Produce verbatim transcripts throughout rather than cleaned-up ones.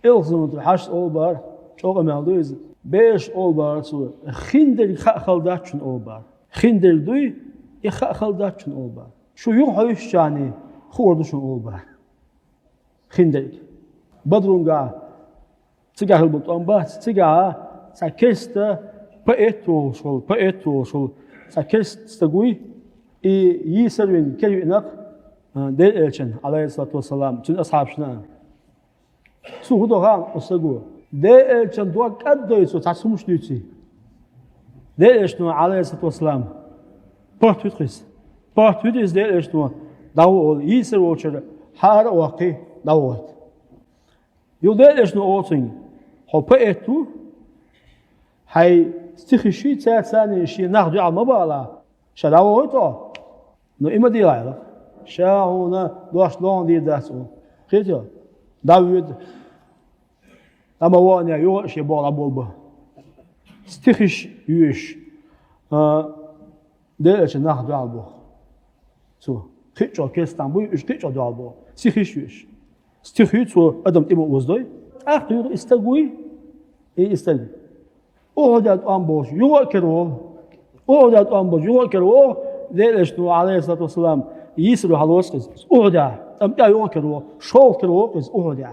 Элхзунту хьашт олбар, чӀокъа мел ду иза. Беш олбар цо, хиндерг хаа хала дац шуна олбар. Хиндерг дуй, и хаа хала дац шуна олбар. Шу юха хьовсчарний хуур ду шуна олбар. Хиндерг. Бадрунга цигахь хила бу тӀом бац, цигахь цхьа керста поэт волуш волу, поэт волуш волу цхьа керста стаг вуй, и йийсар вина кер виънакх, а, Делан Элчан, алейхиссалату вассалам, цуьнан асхьабашна. Цо хӀун до хаьа оцу стаго? Делан Элчан дог кӀаддой цо, цхьацца хӀумаш дуьйций. Делан Элчано, алейхиссалату вассалам, паргӀат вуьту иза. ПаргӀат вуьту иза Делан Элчано, дӀавоьду, йийсар волчуьра хьара а ваккхий, дӀавоьду. Юха Делан Элчано олу цуьнга: «Хьо поэт ву, хьайн стихаш йий, цаьрца шен нах дуьхьал ма бала, ша дӀавоьду хьо». Но и ма дийла хьайла. Ша хьуна дош лоьхна дийр дац оха. Кхетий? ДӀавоьду. Амма вон я, юха а шен боху дӀаболабо. Стихаш йоьшуш, а, Делан Элчан нах дуьхьал боху. Цо. Кхин а чӀогӀа керстанаш буй, уьш кхин а чӀогӀа дуьхьал боху. Стихаш йоьшуш. Стих ю цо адам тӀе ма оздой. ТӀаккха юха и стаг вуй, и, и стаг. Ухьуде тӀом болуш, юха а кара волу. Ухьуде тӀом болуш, юха а кара волу, Делан Элчано, алейхиссалату вассалам, йийсаро хьалоцу иза. Ухьуде, тӀам тӀехь юха а кара волу, шолгӀа кара волу иза Ухьуде.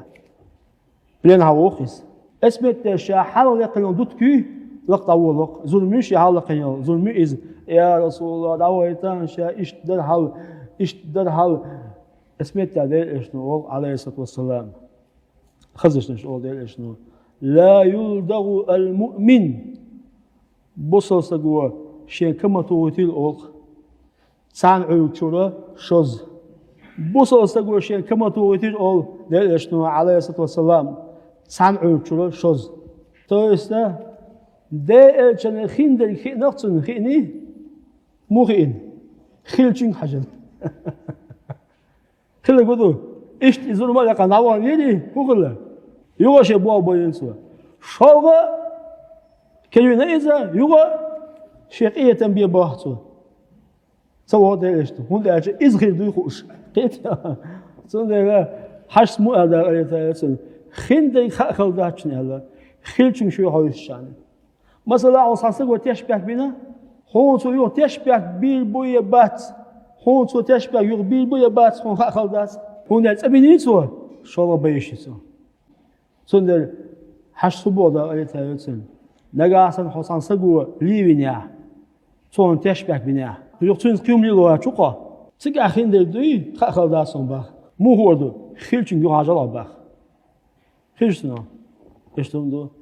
Плен хьан воху иза? Эс метте ша хьалха лекхина йолу дутка юй, лакха дӀаволу. Зурма ю ша хьалха лекхина йолу, зурма ю иза. Я Расулаллах, дӀавойтан ша, иштта дара хьал, иштта дара хьал. Эс метте Делан Элчано олу, алейхиссалату вассалам. Хазачунаш олу Делан Элчано: «Ла юлдагъу ал-муъмин». Бусалба стаго шен ка ма тухуьйтийла олу. Цхьана Ӏуьргачуьра шозза. Бусалба стаго шен ка ма тухуьйтийла олу Делан Элчано, алейхиссалату вассалам, цхьана Ӏуьргачуьра шозза. То есть, Делан Элчанна хиндерг хиънах цунна хиъний? Муха хиъна? Хиллачуьнга хьажал. Хилла гу ду. Иштта иза зурма а лекха дӀавахана йирий, хӀун хилла? Юха а шен боху баьлла цо. ШолгӀа а кара вина иза, юха а шен къинхетам бен боху цо. Ца вогӀу Делан Элчано, хӀунда аьлча иза хир дуй хууш. Кхетий? Цундела хьашт муха аьлла дара, хиндерг хаа хала дац шуна аьлла, хиллачуьнга шу хьовсуш шуна. Масала, хьуна цхьа стаго тешнабехк бина, хьуна цо юха тешнабехк бийр буй я бац, хьуна цо тешнабехк юха бийр буй я бац, хьуна хаа хала дац. ХӀунда аьлча цӀа биний цо, шолгӀа бай йиш ю цо. Цундела хьашт хӀун боху дара, Ӏалайхиссалату вассалам? Нагахь санна хьо цхьана стаго лийвинехь, цо хьуна тешнабехк бинехь, юха цуьнца кхин хӀума лело вац хьо. Цигахь хиндерг дуй, хаа хала дац хьуна боху. Муха хуур ду, хиллачуьнга юха хьажал хьо боху. Хезаш ду? Иштта хӀума ду.